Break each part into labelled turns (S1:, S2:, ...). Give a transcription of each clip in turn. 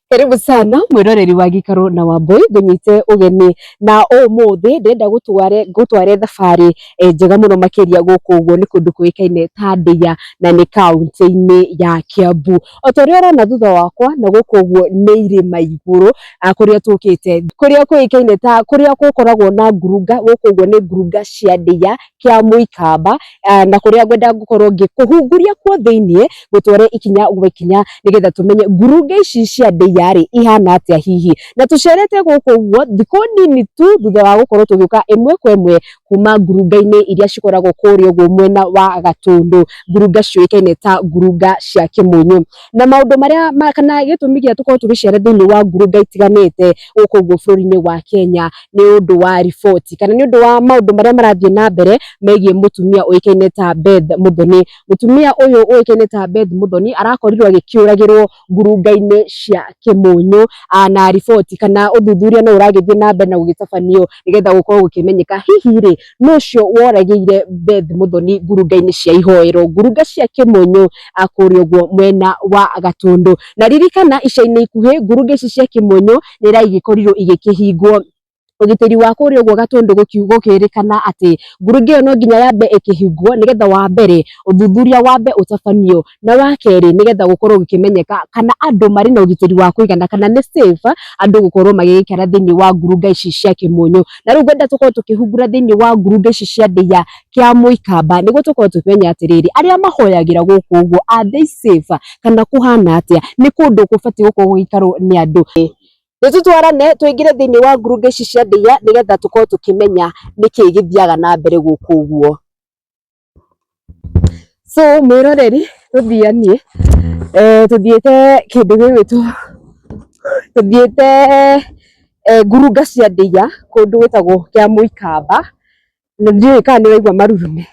S1: Karibu sana mwiroreri wa gikaro na Wambui ngunyite ugeni na umuthi ndĩrenda gũtware ngũtware thabarĩ njega mũno makĩria gũkũ ũguo nĩ kũndũ kũĩkaine ta Ndeiya na nĩ kaũntĩ-inĩ ya Kiambu. O ta ũrĩa ũrona thutha wakwa na gũkũ ũguo nĩ irĩma igũrũ kũrĩa tũkĩte kũrĩa kũĩkaine ta kũrĩa gũkoragwo na ngurunga gũkũ ũguo nĩ ngurunga cia Ndeiya kĩa Mũikamba na kũrĩa ngwenda gũkorwo ngĩkũhunguria kuo thĩiniĩ gũtware ikinya gwa ikinya nĩgetha tũmenye ngurunga ici cia Ndeiya rĩ ihana atĩa hihi na tũcerete gũkũ ũguo thikũ nini tu thutha wa gũkorwo tũgĩũka ĩmwe kwa ĩmwe kuma ngurunga-inĩ iria cikoragwo kũrĩa ũguo mwena wa Gatũndũ, ngurunga ciũĩkaine ta ngurunga cia Kĩmũnyũ. Na maũndũ marĩa kana gĩtũmi gĩa tũkorwo tũgĩcera thĩiniĩ wa ngurunga itiganĩte gũkũ ũguo bũrũri-inĩ wa Kenya nĩ ũndũ wa riboti kana nĩ ũndũ wa maũndũ marĩa marathiĩ na mbere megiĩ mũtumia ũĩkaine ta Beth Muthoni. Mũtumia ũyũ ũĩkaine ta Beth Muthoni arakorirwo agĩkĩũragĩrwo ngurunga-inĩ cia Kĩmũnyũ na riboti kana ũthuthuria no ũragĩthiĩ na mbere na gũgĩtabanio nĩgetha gũkorwo gũkĩmenyeka hihi rĩ nũ ũcio woragĩire Beth Muthoni ngurunga-inĩ cia ihoero, ngurunga cia Kĩmũnyũ kũrĩa ũguo mwena wa Gatũndũ. Na ririkana ica-inĩ ikuhĩ ngurunga ici cia Kĩmũnyũ nĩ iragĩkorirwo igĩkĩhingwo ũgitĩri wa kũrĩa ũguo Gatũndũ gũkĩrĩkana atĩ ngurunga ĩyo no nginya yambe ĩkĩhingwo nĩgetha wa mbere ũthuthuria wambe ũtabanio na wa kerĩ nĩgetha gũkorwo gũkĩmenyeka kana andũ marĩ na ũgitĩri wa kũigana kana nĩ safe andũ gũkorwo magĩgĩikara thĩiniĩ wa ngurunga ici cia Kĩmũnyũ. Na rĩu ngwenda tũkorwo tũkĩhungura thĩiniĩ wa ngurunga ici cia Ndeiya kĩa Mũikamba nĩguo tũkorwo tũkĩmenya atĩrĩrĩ arĩa mahoyagĩra gũkũ ũguo are they safe kana kũhana atĩa, nĩ kũndũ gũbatiĩ gũkorwo gũgĩikarwo nĩ andũ. Nĩ tũtwarane tũingĩre thĩiniĩ wa ngurunga ici cia Ndeiya nĩgetha tũkorwo tũkĩmenya nĩkĩĩ gĩthiaga na mbere gũkũ ũguo. So mwĩroreri tũthianie tũthiĩte kĩndũ gĩgwĩtwo tũthiĩte ngurunga cia Ndeiya kũndũ gwĩtagwo kĩa Mũikamba na ndiũĩ kana nĩ ũraigua marurume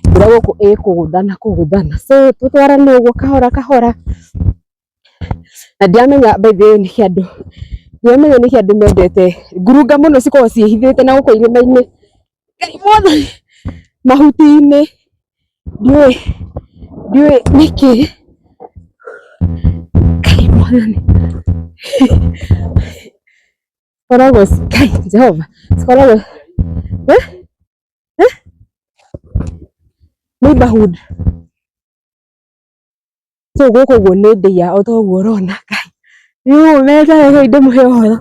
S1: mbura gũkũ ĩkũgũthana kũgũthana so tũtwarane ũguo kahora kahora na ndiramenya by the way nĩkĩ andũ ndiramenya nĩkĩ andũ mendete ngurunga mũno cikoragwo ciĩhithĩte na gũkũ irĩma-inĩ. Ngai mwathani mahuti-inĩ ndiũĩ ndiũĩ nĩkĩ Ngai mwathani cikoragwo Ngai Jehova cikoragwo eh eh neighborhood. So gũkũ ũguo nĩ Ndeiya o ta ũguo ũrona Ngai nĩũmĩte reke ndĩmũhe ũhoro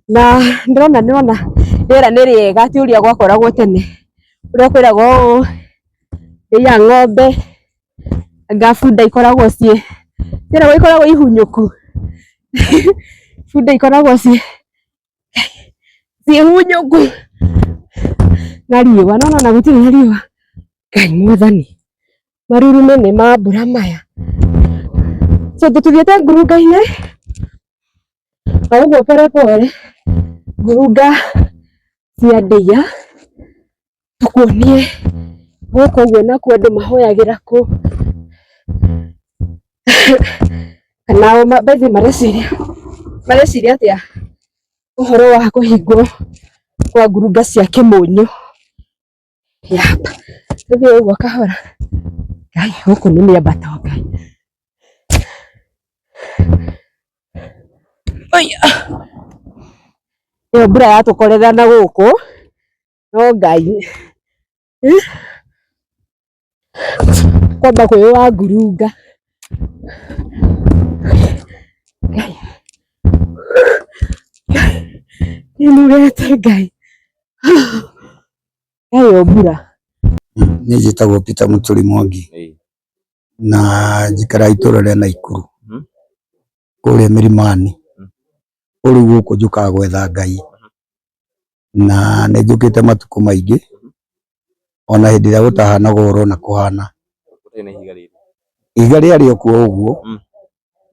S1: na ndĩrona nĩwona rĩera nĩ rĩega ti ũrĩa gwakoragwo tene ũrĩa kwĩragwo ũũ Ndeiya ng'ombe anga bunda ikoragwo ciĩ ciĩragwo ikoragwo ihunyũku bunda ikoragwo ciĩ ciĩ hunyũku na riũa no nona gũtirĩ na riũa. Ngai mwathani marurume nĩ ma mbura maya. So tũthiĩte ngurunga-inĩ o ũguo pore pore ngurunga cia Ndeiya tũkuonie gũkũ ũguo nakuo andũ mahoyagĩra kũ kana o by the way mareciria mareciria atĩa ũhoro wa kũhingwo kwa ngurunga cia Kĩmũnyũ. Yap, tũthiĩ ũguo kahora. Ngai gũkũ nĩ mĩambato Ngai. Ĩyo mbura yatũkorerera na gũkũ no Ngai kwamba kwĩyũa ngurunga. Ngai nĩnogete Ngai. Ngai mbura.
S2: Niĩ njĩtagwo Peter Mũturi Mwangi na njikaraga itũra rĩa Naikuru kũrĩa Milimani. Kũu rĩu gũkũ njũkaga gwetha Ngai na nĩ njũkĩte matukũ maingĩ ona hĩndĩ ĩrĩa gũtahanaga ũrona kũhana. Ihiga rĩarĩ o kuo ũguo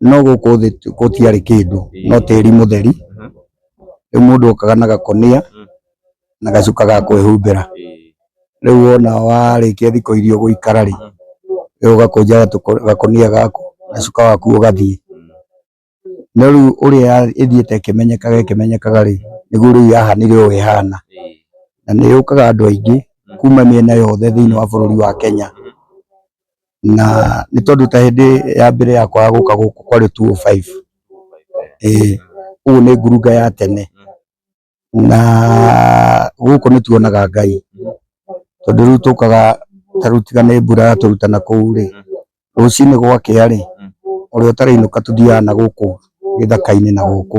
S2: no gũkũ thĩ gũtiarĩ kĩndũ no tĩri mũtheri. Rĩu mũndũ okaga na gakũnia na gacuka ga kwĩhumbĩra. Rĩu wona warĩkia thikũ iria ũgũikara rĩ, rĩu ũgakũnja gakũnia gaku na cuka waku ũgathiĩ. No rĩu ũrĩa ĩthiĩte ĩkĩmenyekaga ĩkĩmenyekaga rĩ, nĩguo rĩu yahanire ũũ ĩhana. Na nĩ yũkaga andũ aingĩ kuma mĩena yothe thĩinĩ wa bũrũri wa Kenya. Na nĩ tondũ ta hĩndĩ ya mbere yakwa ya gũka gũkũ kwarĩ 205. Ĩĩ, ũguo nĩ ngurunga ya tene. Na gũkũ nĩ tuonaga Ngai, tondũ rĩu tũkaga ta rĩu tiga nĩ mbura yatũruta na kũu rĩ, rũcinĩ gwakĩa rĩ, ũrĩa ũtarainũka tũthiaga na gũkũ gĩthaka-inĩ na gũkũ.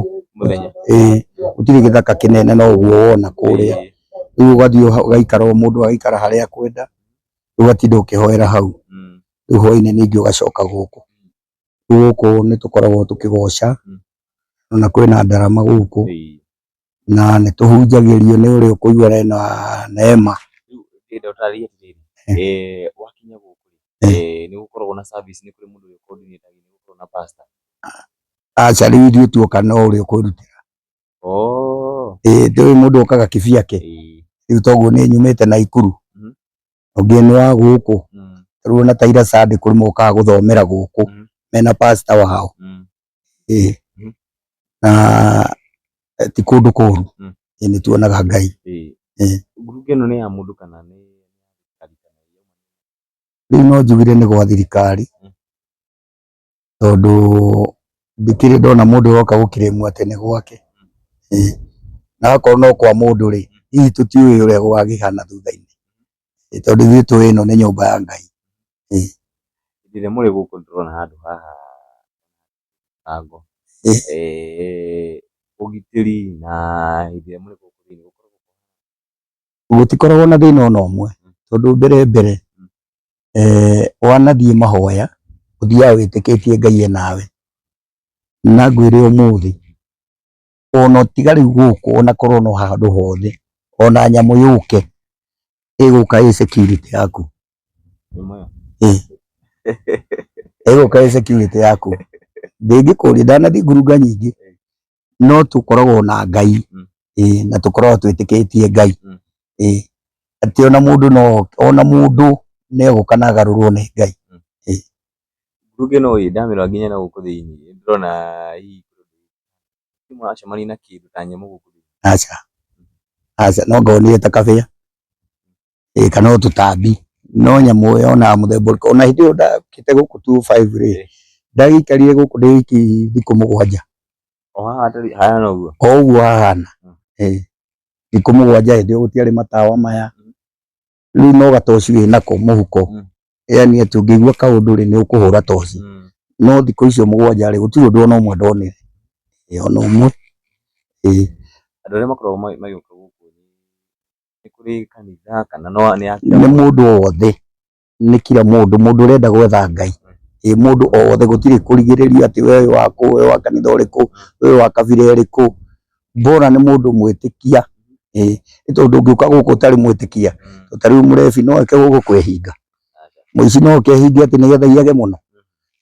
S2: Ĩĩ, gũtirĩ gĩthaka kĩnene no ũguo wona kũrĩa. Rĩu ũgathiĩ ũgaikara o mũndũ agaikara harĩa akwenda, ũgatinda ũkĩhoera hau. Rĩu hwainĩ ningĩ ũgacoka gũkũ. Rĩu gũkũ nĩ tũkoragwo tũkĩgoca, ona kwĩna ndarama gũkũ, na nĩ tũhunjagĩrio nĩ ũrĩa ũkũigua ena neema.
S3: Rĩu ndĩrenda ũtarĩrie atĩrĩrĩ, wakinya gũkũ rĩ, nĩ gũkoragwo na service, nĩ kũrĩ mũndũ ũrĩa coordinator nĩ gũkoragwo na pastor?
S2: Aca rĩu ithuĩ tuoka no ũrĩa ũkwĩrutĩra. Ĩĩ ndũĩ mũndũ okaga kĩbiake, rĩu toguo niĩ nyumĩte Naikuru, ũngĩ nĩ wa gũkũ, rĩu ona ta ira Sunday kũrĩ mokaga gũthomera gũkũ mena pastor wao. Ĩĩ na ti kũndũ kũru, ĩĩ nĩ tuonaga Ngai. Ĩĩ.
S3: Ngurunga ĩno nĩ ya mũndũ kana nĩ ya thirikari?
S2: Rĩu no njugire nĩ gwa thirikari, tondũ ndikĩrĩ ndona mũndũ ũroka gũkirĩmwo atĩ nĩ gwake. Ĩĩ. Na akorwo no kwa mũndũ rĩ, hihi tũtiũĩ ũrĩa gũgakĩhana thutha-inĩ, tondũ ithuĩ tũĩ ĩno nĩ nyũmba ya Ngai. Ĩĩ.
S3: Hĩndĩ ĩrĩa mũrĩ gũkũ ndĩrona handũ haha mũrango, ũgitĩri na hĩndĩ ĩrĩa mũrĩ gũkũ thĩinĩ gũkoragwo
S2: Gũtikoragwo na thĩna ona ũmwe, tondũ mbere mbere wanathiĩ mahoya ũthiaga wĩtĩkĩtie Ngai e nawe. Na ngwĩre ũmũthĩ ona tiga rĩu gũkũ ona korwo no handũ hothe ona nyamũ yũke ĩgũka ĩ security yaku. Ĩĩ, ĩgũka ĩ security yaku. Ndĩngĩkũria, ndanathiĩ ngurunga nyingĩ no tũkoragwo na Ngai, ĩĩ, na tũkoragwo twĩtĩkĩtie Ngai, ĩĩ, atĩ ona mũndũ no ona mũndũ nĩ egũka na agarũrwo nĩ Ngai, ĩĩ.
S3: Ngurunga ĩno ĩ ndamĩrora nginya na gũkũ thĩinĩ nĩndĩrona hihi mũracemania na kĩndũ ta nyamũ gũkũ thĩinĩ?
S2: Aca, aca no ngonire ta kabĩa, ĩĩ, kana o tũtambi, no nyamũ yonaga mũthemba ũrĩkũ, ona hĩndĩ ĩyo ndokĩte gũkũ 205 rĩ, ndagĩikarire gũkũ ndĩ wiki thikũ 7.
S3: O haha hahana ũguo?
S2: O ũguo hahana, ĩĩ, thikũ 7 hĩndĩ ĩyo gũtiarĩ matawa maya, rĩu no gatoci wĩnako mũhuko, yani atĩ ũngĩigua kaũndũ rĩ, nĩ ũkũhũra toci, no thikũ icio 7 rĩ, gũtirĩ ũndũ ona ũmwe ndonire, ĩĩ ona ũmwe, ĩĩ.
S3: Andũ arĩa makoragwo magĩũka gũkũ nĩ kũrĩ kanitha kana no nĩ a
S2: Nĩ mũndũ o wothe, nĩ kila mũndũ, mũndũ ũrenda gwetha Ngai, ĩĩ mũndũ o wothe gũtirĩ kũrigĩrĩrio atĩ we wĩ wakũ, we wa kanitha ũrĩkũ, we wa kabira ĩrĩkũ, bora nĩ mũndũ mwĩtĩkia, ĩĩ, nĩ tondũ ndũngĩũka gũkũ ũtarĩ mwĩtĩkia, ta rĩu mũrebi no oke gũkũ kwĩhinga, mũici no oke ehinge atĩ nĩgetha aiyage mũno,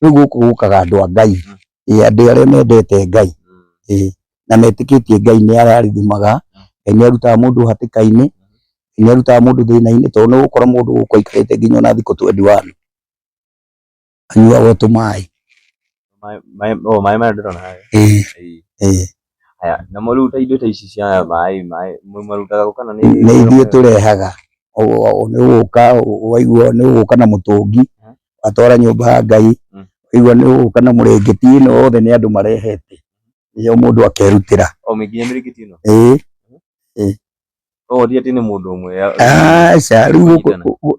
S2: rĩu gũkũ gũkaga andũ a Ngai, ĩĩ, andũ arĩa mendete Ngai, ĩĩ, na metĩkĩtie Ngai nĩ ararithimaga, Ngai nĩ arutaga mũndũ hatĩka-inĩ, Ngai nĩ arutaga mũndũ thĩna-inĩ, tondũ nĩ ũgũkora mũndũ gũkũ aikarĩte nginya ona thikũ 21, anyuaga o tũmaĩ.
S3: Maĩ marĩa ndĩrona haha.
S2: Ĩĩ, ĩĩ.
S3: Haya, namo rĩu ta indo ta ici cia maĩ, maĩ mũmarutaga kũ kana nĩ
S2: Nĩ ithuĩ tũrehaga, nĩ ũgũka waigua nĩ ũgũka na mũtũngi, watwara nyũmba ya Ngai, waigua nĩ ũgũka na mũrĩngĩti ĩno yothe nĩ andũ marehete, nĩyo mũndũ akerutĩra.
S3: O nginya mĩrĩngĩti ĩno?
S2: Ĩĩ, ĩĩ.
S3: Koguo ti atĩ nĩ mũndũ ũmwe.
S2: Aca, rĩu gũkũ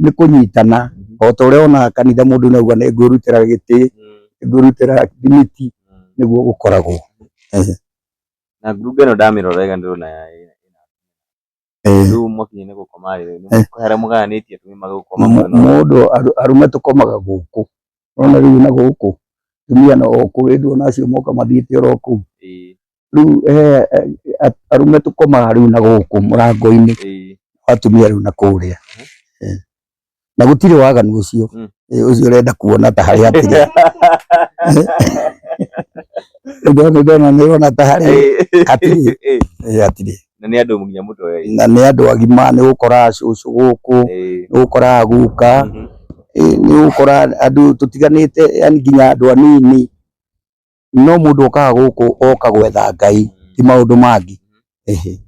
S2: nĩ kũnyitana, o ta ũrĩa wonaga kanitha mũndũ nĩ auga nĩ ngwĩrutĩra gĩtĩ, nĩ ngwĩrutĩra thimiti, nĩguo gũkoragwo.
S3: Na ngurunga ĩno ndamĩrora wega ndĩrona rĩu mwakinya nĩ gũkoma rĩ, harĩa mũgayanĩtie atumia magũkoma mwena ũyũ.
S2: Mũndũ arũme tũkomaga gũkũ, nĩwona rĩu na gũkũ, atumia no kũu nĩũrona acio moka mathiĩte oro kũu. Rĩu arũme tũkomaga rĩu na gũkũ mũrango-inĩ, atumia rĩu na kũrĩa. Na gũtirĩ waganu ũcio, ũcio ũrenda kuona ta harĩ hatirĩ. Rĩu ndona nĩ ũrona ta harĩ hatirĩ, hatirĩ.
S3: Na nĩ andũ nginya mũtoyaine.
S2: Na nĩ andũ agima, nĩ ũgũkora cũcũ gũkũ, nĩ ũgũkora guka, nĩ ũgũkora andũ tũtiganĩte, yani nginya andũ anini. No mũndũ okaga gũkũ oka gwetha Ngai, ti maũndũ mangĩ. Ĩhĩ.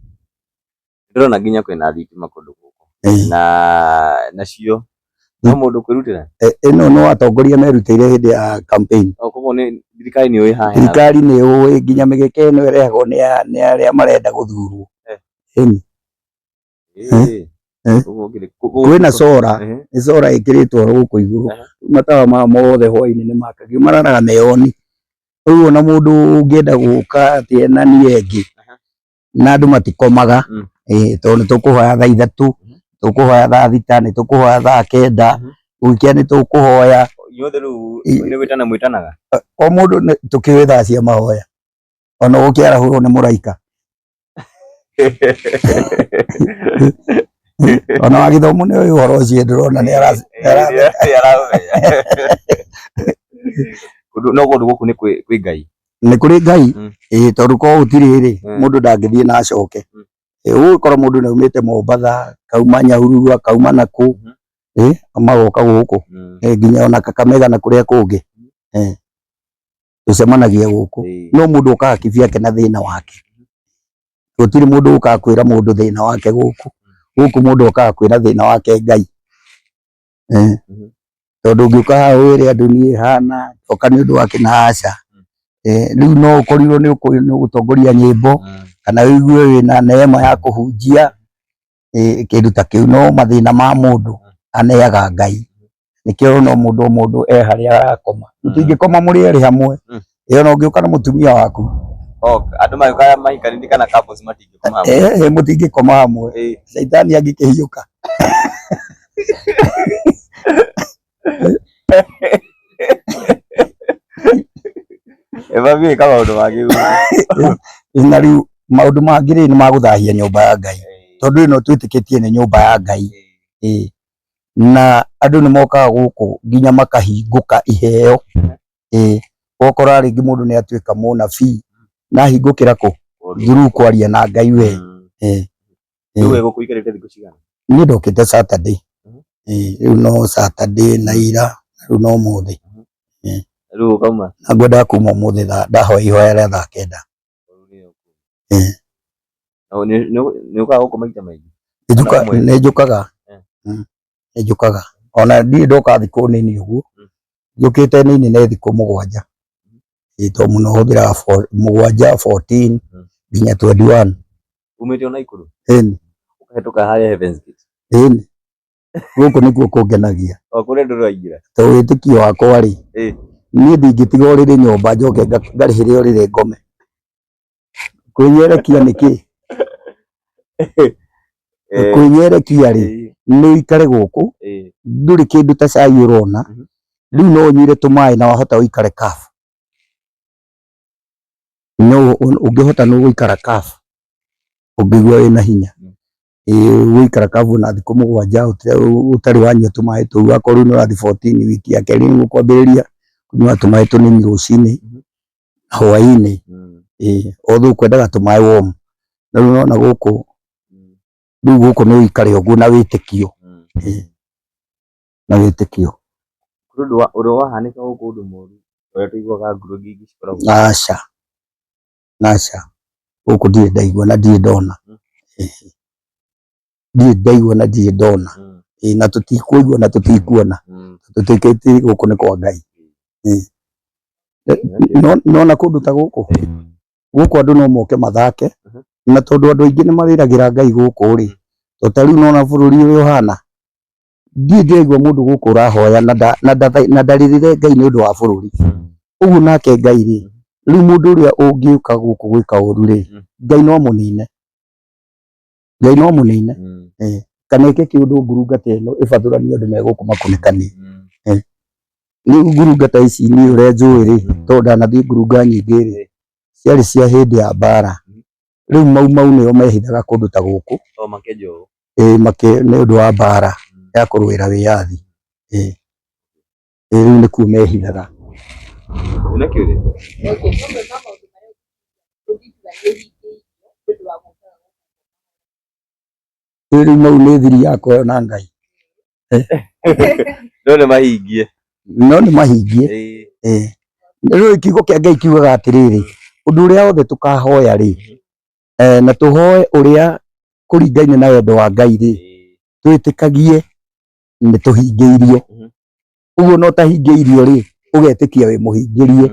S3: Ndĩrona nginya kwĩna thitima kũndũ gũkũ. Na nacio no mũndũ kwĩrutĩra.
S2: Ĩno no atongoria merutĩire hĩndĩ ya campaign.
S3: O koguo nĩ thirikari nĩ yũĩ haha.
S2: Thirikari nĩ yũĩ nginya mĩgĩka ĩno ĩrehagwo nĩ arĩa marenda gũthurwo. Ĩni. Kwĩna cora, nĩ cora ĩkĩrĩtwo gũkũ igũrũ. Matawa maya mothe hwainĩ nĩ makagio, mararaga me on. Rĩu ona mũndũ ũngĩenda gũka atĩ ena nia ĩngĩ, na andũ matikomaga, tondũ nĩ tũkũhoya thaa 3, tũkũhoya thaa 6, nĩ tũkũhoya thaa 9, gũgĩkĩa nĩ tũkũhoya.
S3: Inyuothe rĩu nĩ gwĩtana mwĩtanaga?
S2: O mũndũ tũkĩũĩ thaa cia mahoya, ona ũgũkĩarahũrwo nĩ mũraika. Ona wa gĩthomo nĩ ũĩ ũhoro ũcio ndĩrona nĩ
S3: No kũndũ gũkũ nĩ kwĩ Ngai.
S2: Nĩ kũrĩ Ngai, ĩĩ tondũ korwo gũtirĩ rĩ, mũndũ ndangĩthiĩ na acoke. Ũgũkora mũndũ nĩ aumĩte Mombatha, akauma Nyahururu, akauma nakũ, magoka gũkũ, nginya ona Kakamega na kũrĩa kũngĩ. Tũcemanagia gũkũ. No mũndũ okaga kivyake na thĩna wake. Gũtirĩ mũndũ ũkaga kwĩra mũndũ thĩna wake gũkũ. Gũkũ mũndũ okaga kwĩra thĩna wake Ngai. Tondũ ũngĩũka haha wĩre andũ niĩ hana, ndoka nĩ ũndũ wa kĩ na aca. Rĩu no ũkorirwo nĩ ũgũtongoria nyĩmbo, kana ũigue wĩna neema ya kũhunjia, kĩndũ ta kĩu. No mathĩna ma mũndũ aneaga Ngai. Nĩkĩo no mũndũ o mũndũ e harĩa arakoma. Mũtingĩkoma mũrĩ erĩ hamwe. Ĩ ona ũngĩũka na mũtumia waku.
S3: Andũ magĩũka mahikanĩtie kana couples matingĩkoma hamwe.
S2: Mũtingĩkoma hamwe. Caitani angĩkĩhiũka.
S3: Mami ĩka maũndũ mangĩ.
S2: Na rĩu maũndũ mangĩ rĩ nĩ magũthahia nyũmba ya Ngai. Tondũ ĩno twĩtĩkĩtie nĩ nyũmba ya Ngai. Na andũ nĩ mokaga gũkũ nginya makahingũka iheo. Ũgakora rĩngĩ mũndũ nĩ atuĩka mũnabii na ahingũkĩra kũ? Through kwaria na Ngai we.
S3: Rĩu we gũkũ ũikarĩte thikũ cigana?
S2: Niĩ ndokĩte Saturday. Rĩu no Saturday na ira, rĩu no ũmũthĩ.
S3: Rĩu ũkauma?
S2: Na ngwendaga kuma ũmũthĩ ndahoya ihoya rĩa thaa 9.
S3: Nĩ ũkaga gũkũ maita maingĩ?
S2: Nĩ njũkaga. Nĩ njũkaga. Ona ndirĩ ndoka thikũ nini ũguo, njũkĩte nini nĩ thikũ 7. Tondũ mũno hũthĩraga 7, 14 nginya 21.
S3: Umĩte o Naikuru?
S2: Ĩni.
S3: Ũkahĩtũka harĩa Heaven's Gate?
S2: Ĩni. Gũkũ nĩkuo kũngenagia.
S3: O kũrĩa ndũraingĩra?
S2: Tondũ wĩtĩkio wakwa rĩ, niĩ ndingĩtiga ũrĩrĩ nyũmba njoke ngarĩhĩre ũrĩrĩ ngome. Kwĩnyerekia nĩ kĩ? Kwĩnyerekia rĩ, nĩ ũikare gũkũ, ndũrĩ kĩndũ ta cai ũrona, rĩu no ũnyuire tũmaĩ na wahota ũikare kabu. No ũngĩhota nĩ ũgũikara kabu, ũngĩigua wĩna hinya. Ũgũikara kabu na thikũ 7 ũtarĩ wanyua tũmaĩ tũu, akorwo rĩu nĩ ũrathiĩ 14 wiki ya kerĩ nĩ ũkwambĩrĩria kũnyua tũmaĩ tũnini rũcinĩ na hwaĩ-inĩ. Although kwendaga tũmaĩ warm. No rĩu nĩwona gũkũ, rĩu gũkũ nĩ ũikare ũguo na wĩtĩkio. Na wĩtĩkio.
S3: Kũrĩ ũndũ wahanĩka gũkũ ũndũ mũru ũrĩa tũiguaga ngurũ nyingĩ cikoragwo?
S2: Aca, aca, gũkũ ndirĩ ndaigua na ndirĩ ndona. Ndirĩ ndaigua na ndirĩ ndona. Na tũtikũigua na tũtikuona. Tũtĩkĩtie gũkũ nĩ kwa Ngai. Nĩwona kũndũ ta gũkũ? Gũkũ andũ no moke mathake, na tondũ andũ aingĩ nĩ marĩragĩra Ngai gũkũ rĩ, to ta rĩu nĩwona bũrũri ũrĩa ũhana, ndirĩ ndĩraigua mũndũ gũkũ ũrahoya na ndarĩrĩre Ngai nĩ ũndũ wa bũrũri. Ũguo nake Ngai rĩ, rĩu mũndũ ũrĩa ũngĩũka gũkũ gwĩka ũru rĩ, Ngai no amũnine. Ngai no amũnine. Kana ĩke kĩũndũ ngurunga ta ĩno ĩbathũranie andũ me gũkũ makunĩkanie. Rĩu ngurunga ta ici niĩ ũrĩa njũĩ rĩ, tondũ ndanathiĩ ngurunga nyingĩ rĩ, ciarĩ cia hĩndĩ ya mbara. Rĩu mau mau nĩo mehithaga kũndũ ta gũkũ. Nĩ ũndũ wa mbara ya kũrũĩra wĩyathi. Rĩu nĩkuo mehithaga. Rĩu mau nĩ thiri yakwa ĩyo na Ngai.
S3: No nĩ mahingie.
S2: No nĩ mahingie. Ĩĩ. Rĩu kiugo kĩa Ngai kiugaga atĩrĩrĩ, ũndũ ũrĩa wothe tũkahoya rĩ, na tũhoe ũrĩa kũringaine na wendo wa Ngai rĩ, twĩtĩkagie nĩ tũhingĩirio. Ũguo no ũtahingĩirio rĩ, ũgetĩkia wĩ mũhingĩrie.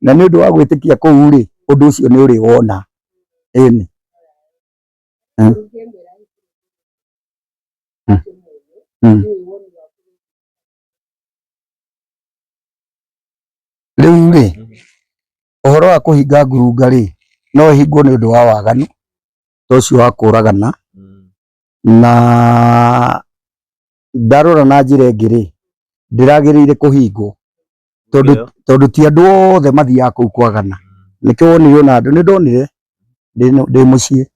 S2: Na nĩ ũndũ wa gwĩtĩkia kũu rĩ, ũndũ ũcio nĩ ũrĩ wona. Ĩni. Rĩu rĩ, ũhoro wa kũhinga ngurunga rĩ, no ĩhingwo nĩ ũndũ wa waganu ta ũcio wa kũragana, na ndarora na njĩra ĩngĩ rĩ, ndĩragĩrĩire kũhingwo tondũ tondũ ti andũ othe mathiaga kũu kwagana. Nĩkĩo wonire ona andũ, nĩ ndonire ndĩ mũciĩ,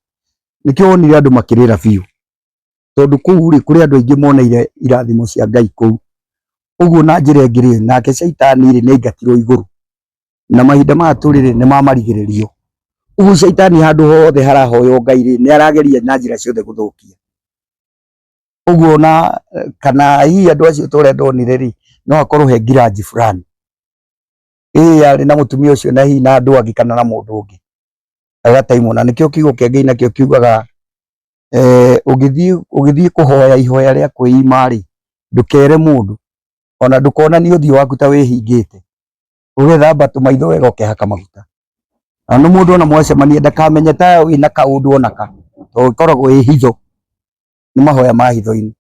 S2: nĩkĩo wonire andũ makĩrĩra biũ. Tondũ kũu rĩ, kũrĩ andũ aingĩ moneire irathimo cia Ngai kũu. Ũguo na njĩra ĩngĩ rĩ, nake caitani rĩ, nĩ aingatirwo igũrũ. Na mahinda maya tũrĩ rĩ, nĩ mamarigĩrĩrio. Ũguo caitani handũ hothe harahoywo Ngai rĩ, nĩ arageria na njĩra ciothe gũthũkia. Ũguo ona kana hihi andũ acio ta ũrĩa ndonire rĩ, no akorwo he ngiranji fulani. Ĩĩ arĩ na mũtumia ũcio na hihi na andũ angĩ kana na mũndũ ũngĩ. Agataimwo. Na nĩkĩo kiugo kĩa Ngai nakĩo kiugaga ũgĩthiĩ ũgĩthiĩ kũhoya ihoya rĩa kwĩima rĩ, ndũkere mũndũ ona ndũkonanie ũthiũ waku ta wĩhingĩte, ũgethamba tũmaitho wega ũkehaka maguta. Na nĩ mũndũ ona mwacemania ndakamenye ta wĩna kaũndũ ona ka, tondũ ĩkoragwo ĩ hitho, nĩ mahoya ma hitho-inĩ.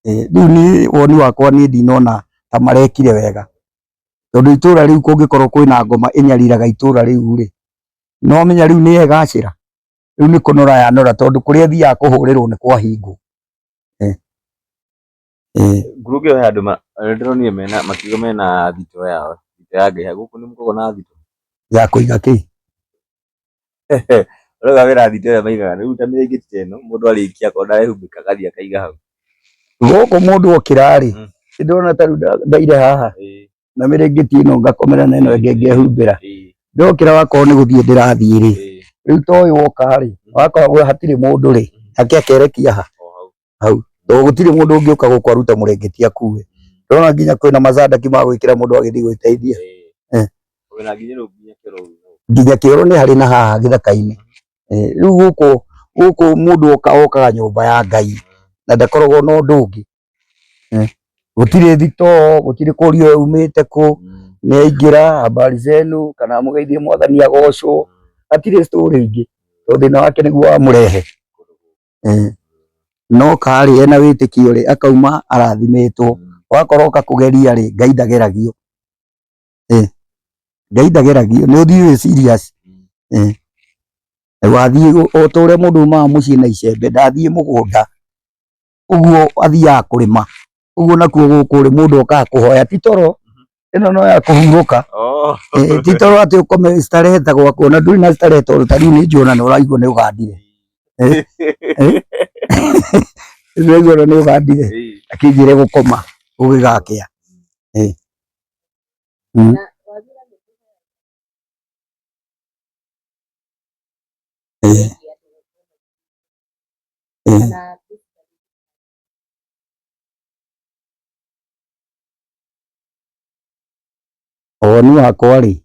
S2: Rĩu niĩ woni wakwa niĩ ndinona ta marekire wega, tondũ itũra rĩu kũngĩkorwo kwĩna ngoma ĩnyariraga itũra rĩu rĩ, nĩ wamenya rĩu nĩ yegacĩra? Rĩu nĩ kũnora yanora tondũ kũrĩa ĩthiaga kũhũrĩrwo nĩ kwahingwo.
S3: Ngurunga ĩyo he andũ ndĩronire mena makiuga mena thitoo yao, thitoo ya Ngai. Gũkũ nĩ mũkoragwo na thitoo?
S2: Ya kũiga kĩ?
S3: Ũrauga wĩna thitoo ĩrĩa maigaga, rĩu ta mĩrĩngĩti ta ĩno mũndũ arĩkia akorwo ndarehumbĩka agathiĩ akaiga hau.
S2: Gũkũ mũndũ okĩra rĩ, nĩndĩrona ta rĩu ndaire haha na mĩrĩngĩti ĩno ngakomera na ĩno ĩngĩ ngehumbĩra. Ndokĩra wakorwo nĩ gũthiĩ ndĩrathiĩ rĩ, rĩu ta ũyũ woka rĩ, wakorwo hatirĩ mũndũ rĩ, nake akerekia ha? Hau. Tondũ gũtirĩ mũndũ ũngĩũka gũkũ arute mũrĩngĩti akue. Ndĩrona nginya kwĩna macandaki ma gwĩkĩra mũndũ agĩthiĩ gwĩteithia. Nginya kĩoro nĩ harĩ na haha gĩthaka-inĩ. Rĩu gũkũ gũkũ mũndũ oka okaga nyũmba ya Ngai na ndakoragwo na ũndũ ũngĩ. Gũtirĩ thitoo, gũtirĩ kũrio umĩte kũ, nĩ aingĩra habari zenu kana amũgeithie mwathani agocwo, hatirĩ story ingĩ tondũ thĩna wake nĩguo wamũrehe. No karĩ ena wĩtĩkio rĩ, akauma arathimĩtwo, wakorwo oka kũgeria rĩ, Ngai ndageragio. Ngai ndageragio, nĩ ũthiĩ wĩ serious. Wathiĩ o ta ũrĩa mũndũ aumaga mũciĩ na icembe, ndathiĩ mũgũnda ũguo athiaga kũrĩma, ũguo nakuo gũkũ rĩ, mũndũ okaga kũhoya, ti toro, ĩno no ya kũhurũka, ti toro atĩ ũkome starehe ta gwaku, ona ndũrĩ na starehe tondũ ta rĩu nĩ njũĩ ona nĩ ũraigua nĩ ũgandire. Nĩ ũraigua ona nĩ ũgandire, akĩnjĩre gũkoma gũgĩgakĩa. Woni wakwa rĩ,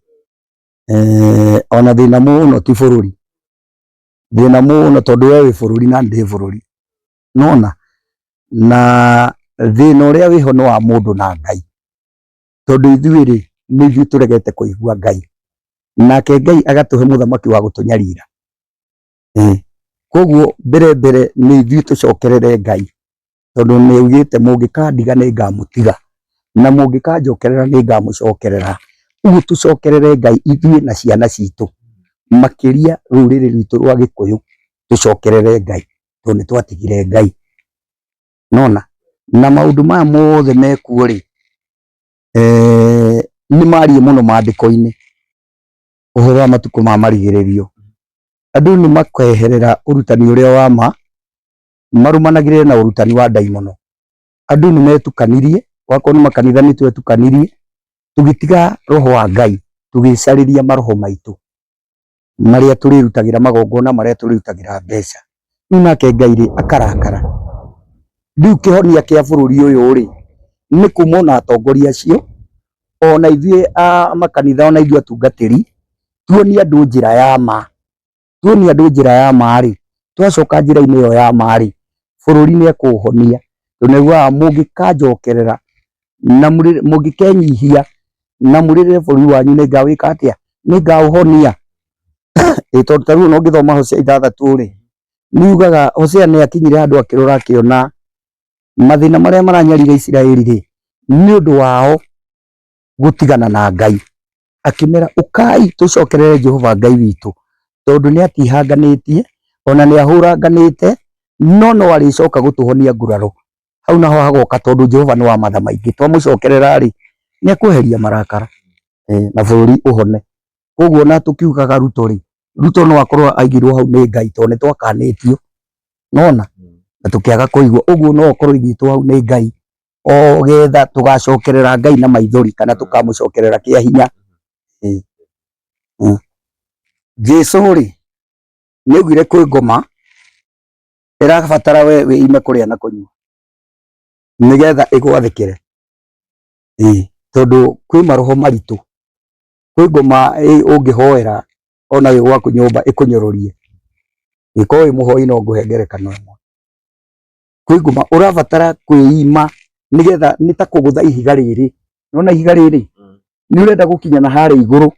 S2: ona thĩna mũno ti bũrũri, thĩna mũno tondũ we wĩ bũrũri na niĩ ndĩ bũrũri, nĩ wona? Na thĩna ũrĩa wĩho nĩ wa mũndũ na Ngai, tondũ ithuĩ rĩ, nĩ ithuĩ tũregete kũigua Ngai, nake Ngai agatũhe mũthamaki wa gũtũnyarira. Koguo mbere mbere nĩ ithuĩ tũcokerere Ngai, tondũ nĩ augĩte mũngĩkandiga nĩ ngamũtiga, na mũngĩkanjokerera nĩ ngamũcokerera. Ũguo tũcokerere Ngai ithuĩ na ciana citũ, makĩria rũrĩrĩ rwitũ rwa Gĩkũyũ tũcokerere Ngai, tondũ nĩ twatigire Ngai. Nĩwona? Na maũndũ maya mothe mekuo rĩ, nĩ marie mũno mandĩko-inĩ, ũhoro wa matukũ ma marigĩrĩrio. Andũ nĩ makeherera ũrutani ũrĩa wa ma, marũmanagĩrĩre na ũrutani wa ndaimono. Andũ nĩ metukanirie, wakorwo nĩ makanitha nĩ twetukanirie, tũgĩtiga roho wa Ngai, tũgĩcarĩria maroho maitũ marĩa tũrĩrutagĩra magongona, marĩa tũrĩrutagĩra mbeca. Rĩu nake Ngai rĩ, akarakara. Rĩu kĩhonia kĩa bũrũri ũyũ rĩ, nĩ kumwo na atongoria acio, ona ithuĩ a makanitha, ona ithuĩ atungatĩri, tuonie andũ njĩra ya ma. Tuonie andũ njĩra ya ma rĩ, twacoka njĩra-inĩ ĩyo ya ma rĩ, bũrũri nĩ ekũũhonia. Tondũ nĩ augaga mũngĩkanjokerera na mũngĩkenyihia na mũrĩrĩre bũrũri wanyu nĩ ngawĩka atĩa? Nĩ ngaũhonia. Ĩ tondũ ta rĩu ona ũngĩthoma Hosea 6 rĩ, nĩ yugaga Hosea nĩ akinyire handũ akĩrora akĩona mathĩna marĩa maranyarira Isiraeli rĩ, nĩ ũndũ wao gũtigana na Ngai. Akĩmera ũkai tũcokerere Jehova Ngai witũ, tondũ nĩ atihanganĩtie ona nĩ ahũranganĩte, no no arĩcoka gũtũhonia nguraro. Hau naho hagoka tondũ Jehova nĩ wa matha maingĩ, twamũcokerera rĩ, nĩ ekweheria marakara na bũrũri ũhone. Koguo ona tũkiugaga Ruto rĩ, Ruto no akorwo aigirwo hau nĩ Ngai tondũ nĩ twakanĩtio, nona na tũkĩaga kũigua. Ũguo no akorwo aigĩtwo hau nĩ Ngai o getha tũgacokerera Ngai na maithori kana tũkamũcokerera kĩa hinya. Jesu rĩ, nĩ augire kwĩ ngoma ĩrabatara we wĩime kũrĩa na kũnyua nĩgetha ĩgwathĩkĩre. Tondũ kwĩ maroho maritũ, kwĩ ngoma ũngĩhoera ona wĩ gwaku nyũmba ĩkũnyũrũrie. Ĩkorwo wĩ mũhoi no ngũhe ngerekano ĩmwe. Kwĩ ngoma ũrabatara kwĩima nĩgetha nĩ ta kũgũtha ihiga rĩrĩ. Nĩwona ihiga rĩrĩ? Nĩ ũrenda gũkinya na harĩa igũrũ,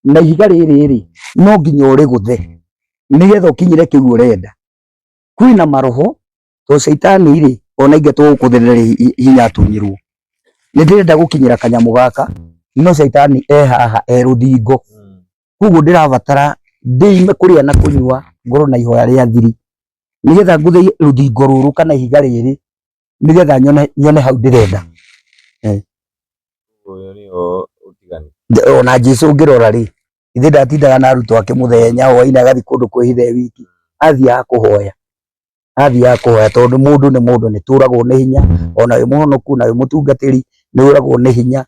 S2: na ihiga rĩrĩ rĩ, no nginya ũrĩgũthe nĩgetha ũkinyĩre kĩu ũrenda. Kwĩna maroho to caitani rĩ, ona ingatwo gũkũ thĩ ndarĩ hinya atunyirwo. Nĩ ndĩrenda gũkinyĩra kanyamũ gaka, no caitani e haha e rũthingo. Koguo ndĩrabatara ndĩime kũrĩa na kũnyua, ngorwo na ihoya rĩa thiri, nĩgetha ngũthe rũthingo rũrũ kana ihiga rĩrĩ, nĩgetha nyone hau ndĩrenda.
S3: Ũyũ nĩyo ũtiganu.
S2: Ona Jesu ũngĩrora rĩ, ithe ndatindaga na arutwo ake mũthenya hwainĩ agathiĩ kũndũ kwĩhitha e wiki, athiaga kũhoya. Athiaga kũhoya tondũ mũndũ nĩ mũndũ, nĩ tũragwo nĩ hinya, ona wĩ mũhonoku na wĩ mũtungatĩri nĩ ũragwo nĩ hinya.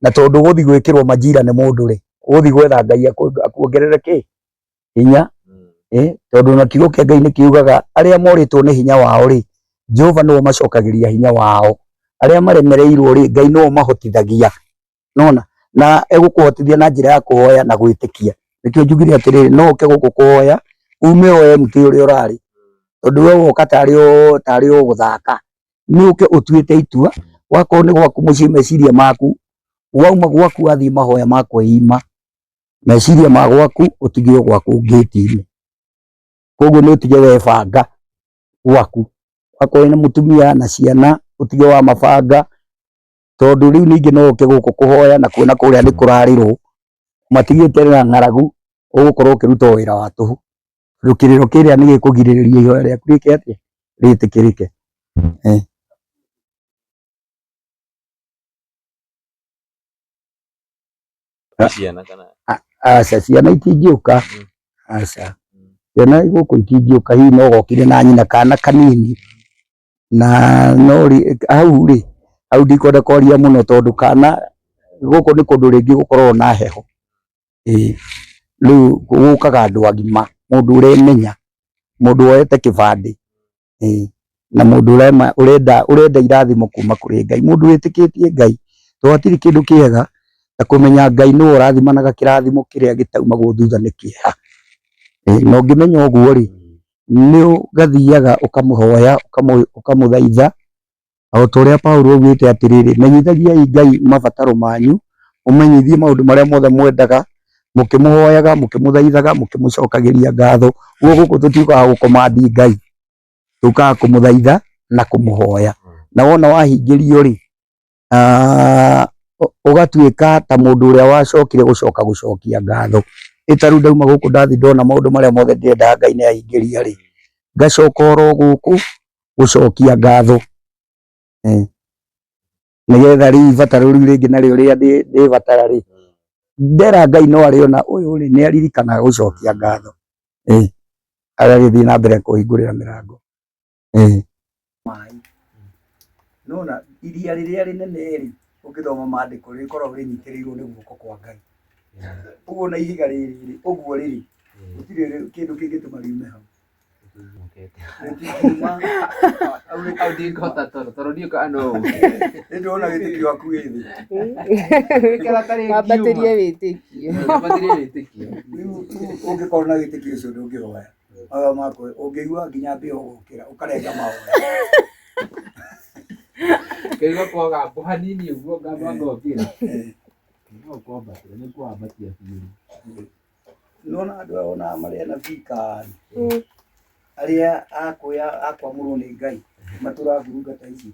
S2: Na tondũ ũgũthiĩ gwĩkĩrwo majira nĩ mũndũ rĩ, ũgũthiĩ gwetha Ngai akuongerere kĩ? Hinya. Tondũ na kiugo kĩa Ngai nĩ kiugaga arĩa morĩtwo nĩ hinya wao rĩ, Jehova nĩwe ũmacokagĩria hinya wao. Arĩa maremereirwo rĩ, Ngai nĩwe ũmahotithagia. Nona na egũkũhotithia na njĩra ya kũhoya na gwĩtĩkia. Nĩkĩo njugire atĩrĩrĩ, no ũke gũkũ kũhoya ume o empty ũrĩa ũrarĩ, tondũ we woka tarĩ o gũthaka. Nĩ ũke ũtuĩte itua, wakorwo nĩ gwaku mũciĩ meciria maku, wauma gwaku wathiĩ mahoya ma kwĩima, meciria ma gwaku ũtige o gwaku ngĩti-inĩ. Koguo nĩ ũtige webanga gwaku, wakorwo wĩna mũtumia na ciana ũtige wa mabanga, tondũ rĩu ningĩ no ũke gũkũ kũhoya na kuona kũrĩa nĩ kũrarĩrwo, matigĩte na ng'aragu, ũgũkorwo ũkĩruta o wĩra wa tũhũ. Tondũ kĩrĩro kĩrĩa nĩ gĩkũgirĩrĩria ihoya rĩaku rĩke atĩa? Rĩtĩkĩrĩke.
S3: Ciana kana?
S2: Aca, ciana itingĩũka. Aca. Ciana gũkũ itingĩũka, hihi no gokire na nyina kana kanini. Na no hau rĩ, hau ndikwenda kwaria mũno tondũ kana gũkũ nĩ kũndũ rĩngĩ gũkoragwo na heho. Rĩu gũkaga andũ agima, mũndũ ũremenya, mũndũ woete kĩbandĩ, na mũndũ ũrenda irathimo kuma kũrĩ Ngai, mũndũ wĩtĩkĩtie Ngai. Tondũ hatirĩ kĩndũ kĩega ta kũmenya Ngai nĩwe ũrathimanaga kĩrathimo kĩrĩa gĩtaumagwo thutha nĩ kĩeha. Na ũngĩmenya ũguo rĩ, nĩ ũgathiaga ũkamũhoya, ũkamũthaitha, o ta ũrĩa Paulo augĩte atĩrĩrĩ, menyithagiai Ngai mabataro manyu, mũmenyithie maũndũ marĩa mothe mwendaga, mũkĩmũhoyaga, mũkĩmũthaithaga, mũkĩmũcokagĩria ngatho. Ũguo gũkũ tũtiũkaga gũkomandi Ngai, tũkaga kũmũthaitha na kũmũhoya. Na wona wahingĩrio rĩ, ũgatuĩka ta mũndũ ũrĩa wacokire gũcoka gũcokia ngatho. Ĩ ta rĩu ndauma gũkũ ndathiĩ ndona maũndũ marĩa mothe ndĩrendaga Ngai nĩ ahingĩria rĩ, ngacoka oro gũkũ gũcokia ngatho. Nĩgetha rĩu ibataro rĩu rĩngĩ narĩo rĩrĩa ndĩbatara rĩ, ndera Ngai no arĩona ũyũ rĩ nĩ aririkanaga gũcokia ngatho. Agagĩthiĩ na mbere kũhingũrĩra mĩrango. Nona iria rĩrĩa rĩnene rĩ, ũngĩthoma maandĩko rĩkoragwo rĩnyitĩrĩirwo nĩ guoko kwa Ngai. Ũguo na ihiga rĩrĩ rĩ, ũguo rĩrĩ, gũtirĩ kĩndũ kĩngĩtũma riume hau.
S4: Hau ndingĩhota tondũ tondũ ndiũĩ kana no ũke.
S2: Nĩ ndĩrona wĩtĩkio waku wĩ thĩ.
S4: Wĩkĩra tarĩ
S5: Wambatĩrie
S4: ngiuma.
S5: wĩtĩkio.
S4: Wambatĩrie wĩtĩkio.
S2: Rĩu ũngĩkorwo na wĩtĩkio ũcio ndũngĩhoya. Mahoya makwa ũngĩigua nginya mbĩa ũgokĩra ũkarenga mahoya.
S4: Ngaigua kwaga mbu hanini ũguo ngamba ngokĩra.
S2: Eh.
S4: No kwambatĩra nĩ kwambatia biũ.
S2: Nĩwona andũ aya wonaga marĩ anabii kani arĩa akwĩa akwamũrwo nĩ Ngai matũraga ngurunga ta ici.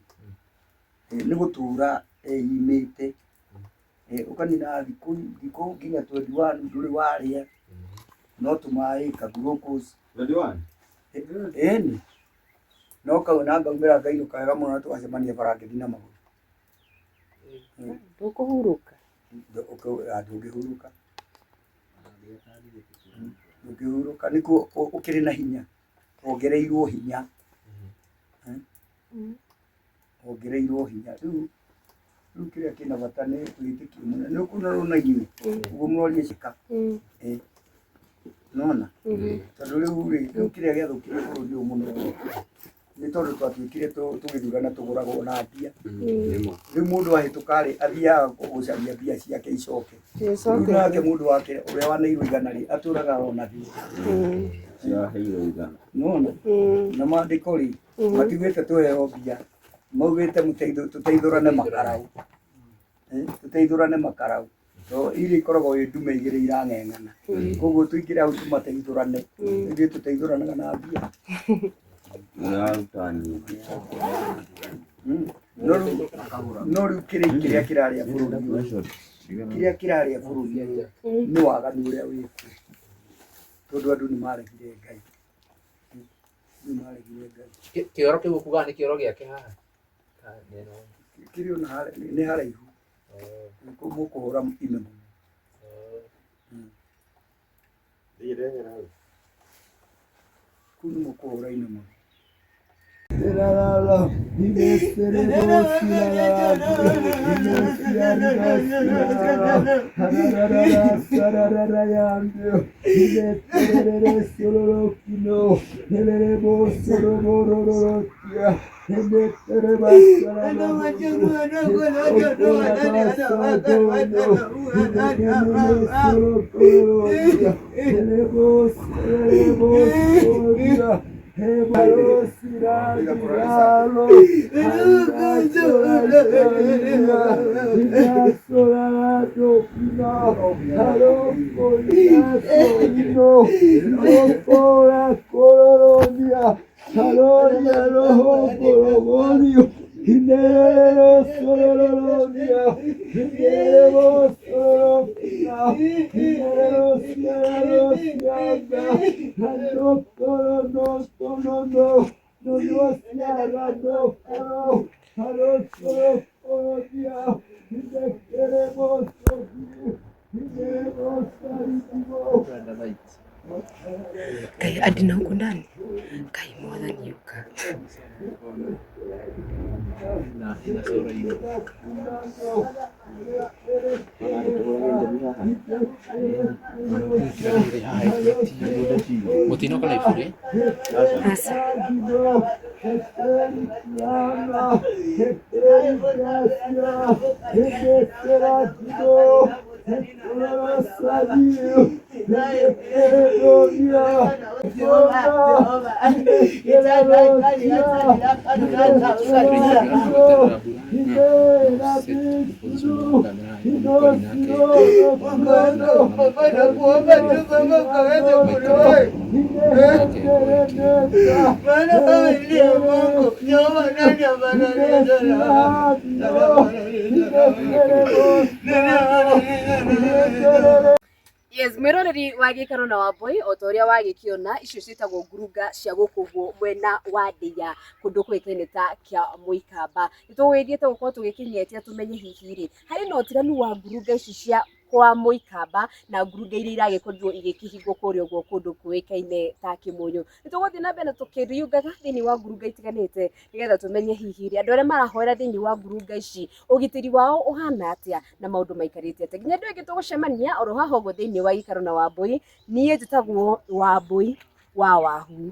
S2: Nĩ gũtũra eyimĩte. Ũkanina thikũ thikũ nginya 21 ndũrĩ warĩa no tũmaĩ ka glucose. Ĩni no kau na ngaumĩra ngainũka wega mũno na tũgacemania bara ngĩthiĩ na magũrũ.
S5: Ndũkũhurũka.
S2: Ndũngĩhurũka, ndũngĩhurũka nĩkuo ũkĩrĩ na hinya, wongereirwo hinya, wongereirwo hinya. Rĩu rĩu kĩrĩa kĩna bata nĩ wĩtĩkio mũnene. Nĩ ũkuona rĩu na inyuĩ ũguo mũroria cika nona tondũ rĩu rĩ rĩu kĩrĩa gĩathũkirie bũrũri ũyũ mũno rĩ nĩ tondũ twatuĩkire tũgĩthurana tũgũragwo na mbia. Rĩu mũndũ ahĩtũka rĩ athiaga gũcaria mbia ciake icoke. Rĩu nake mũndũ wake ũrĩa waneirwo igana rĩ atũraga ona thĩ. Nona na maandĩko rĩ matiugĩte tũheo mbia, maugĩte tũteithũrane makarau. Tũteithũrane makarau. To iria ikoragwo ĩ ndume igĩrĩ irang'eng'ana. Koguo tũingĩre hau tũmateithũrane. Ithuĩ tũteithũranaga na mbia. No rĩu no rĩu kĩrĩa kĩrĩa kĩrarĩa bũrũri ũyũ kĩrĩa kĩrarĩa bũrũri ũyũ nĩ waganu ũrĩa wĩkuo tondũ andũ nĩ maregire Ngai, nĩ maregire Ngai.
S4: Kĩoro kĩu ũkugaga nĩ kĩoro gĩake haha?
S2: Kĩrĩ ona nĩ haraihu kũu mũkũhũra ime mũno. Kũu nĩ mũkũhũra ime mũno.
S1: Ngai andi na huku ndani. Ngai mwathani ũka.
S4: Mũtinoka na iburi?
S1: Aca. Yes, mwiroreri wa gĩikaro na Wambui o ta ũrĩa wagĩkĩona icio ciĩtagwo ngurunga cia gũkũ ũguo mwena wa Ndeiya kũndũ kũĩkaine ta kĩa Mũikamba. Nĩ tũgĩthiĩte gũkorwo tũgĩkĩng'etia tũmenye hihi rĩ harĩ na ũtiganu wa ngurunga ici cia kwa Mũikamba na ngurunga iria iragĩkorirwo igĩkĩhingwo kũrĩa ũguo kũndũ kũĩkaine ta Kĩmũyũ. Nĩ tũgũthiĩ na mbere na tũkĩriungaga thĩinĩ wa ngurunga itiganĩte nĩgetha tũmenye hihi rĩ andũ arĩa marahoera thĩinĩ wa ngurunga ici ũgitĩri wao ũhana atĩa na maũndũ maikarĩte atĩa. Nginya andũ aingĩ tũgũcemania oro haha ũguo thĩinĩ wa gĩikaro na Wambui, niĩ njĩtagwo Wambui wa Wahu.